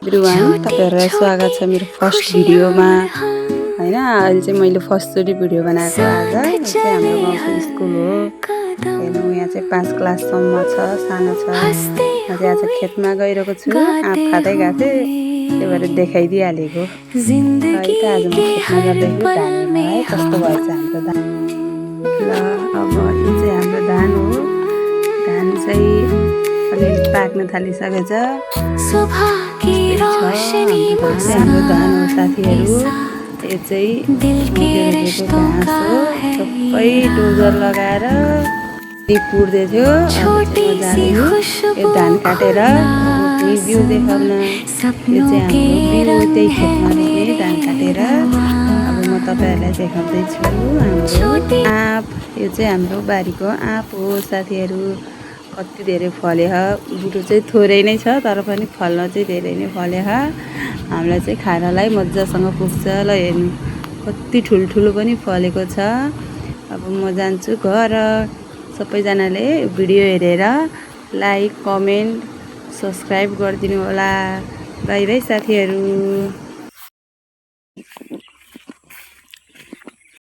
Everyone तपाईहरुलाई स्वागत छ मेरो फर्स्ट भिडियोमा हैन। अहिले चाहिँ मैले फर्स्ट चोटी भिडियो बनाएको। आज चाहिँ हाम्रो गाउँको स्कुल हो। हेर्नु यहाँ चाहिँ 5 क्लाससम्म छ, सानो छ। म चाहिँ आज खेतमा गइरहेको छु, आँप खाँदै गएको थिएँ, त्यही भएर देखाइदिइहालेको। है त आज म खेतमा जाँदैछु, धानमा है कस्तो भएछ हाम्रो धान। ल अब यो चाहिँ हाम्रो धान हो। धान चाहिँ अलिअलि पाक्न थालिसकेछ। हाम्रो धान हो साथीहरु। यो चाहिँ रोपेको घाँस हो। सबै डोजर लगाएर पुर्दै थियो। यो धान काटेर रोप्ने बिउ देखाउन। यो चाहिँ हाम्रो बिउ त्यही खेतमा रोप्ने धान काटेर। अब म तपाईहरुलाई देखाउँदै छु हाम्रो आँप। यो चाहिँ हाम्रो बारीको आँप हो साथीहरु। कति धेरै फले ह। बुटो चाहिँ थोरै नै छ तर पनि फल्न चाहिँ धेरै नै फले ह। हामीलाई चाहिँ खानालाई मज्जासँग पुग्छ। ल हेर्नु कति ठुलठुलो पनि फलेको छ। अब म जान्छु घर। सबैजनाले भिडियो हेरेर लाइक, कमेन्ट, सब्स्क्राइब गरिदिनु होला। बाइ बाइ साथीहरु।